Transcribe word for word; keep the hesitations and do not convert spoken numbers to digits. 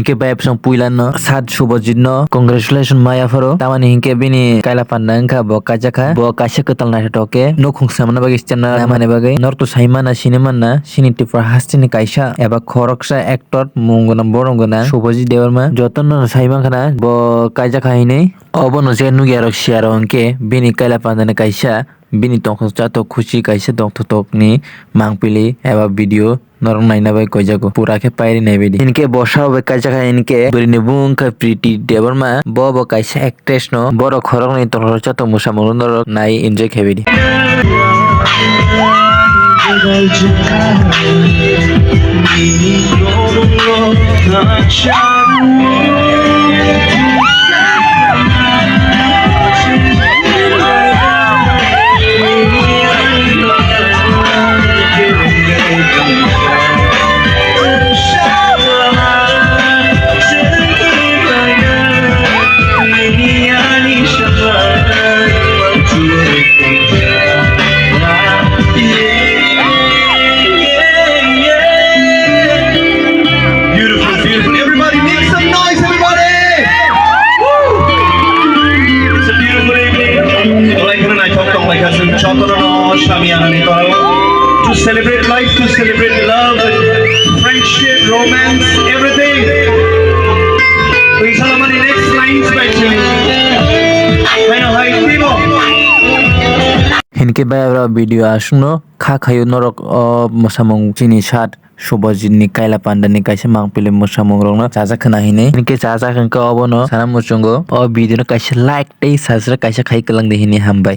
Hinkhe bai bwswng puila no Sat Subhajit no congratulation ma yapharo. Tamani hinkhe bini kaila panda wngkha bo kaijakha. Bo kaisa kwtal naithotok khe nukhung swnamna bagwi, swnamna bagwi. Norok to sai mana, sini mana, chini Tripura hasteni kaisa eba khoroksa actor mung gwnang, borom gwnang Subhajit Debbarma. Jotono sai mankha na bo kaijakha hinwi. Obono je nukyarok siyarok hinkhe bini kaila pandani kaisa bini tongthok chatok khuchi kaisa tongthokni mangpili eba video norok naina bai koijago, pura khe pairi naibaidi. Hinkhe bo sao bai kaijakha hinkhe bwrwini bumung wngkha Priti Debbarma, bo bo kaisa actress no, borok khoroknwi tongthok chatok mwsamung norok nai enjoy khaibaidi. Beautiful, beautiful. Everybody make some noise, everybody. Woo! It's a beautiful evening. Belai kheno naithok tonglaikha chwng jotono samiyanani torao. To celebrate life, to celebrate love, friendship, romance, everything. Twi salamani next lines bai chwng. Haino hai twibo. Hinkhe bai oro video aswkno kha khaio norok o mwsamung chini Sat Subhajit ni kaila panda ni kaisa mangpili mwsamung rokno chajak khwna hinwi. Hinkhe chajak hinkhe obono sana muchungo o video no kaisa like tei subscribe kaisa khai kwlangdi hinwi hambai.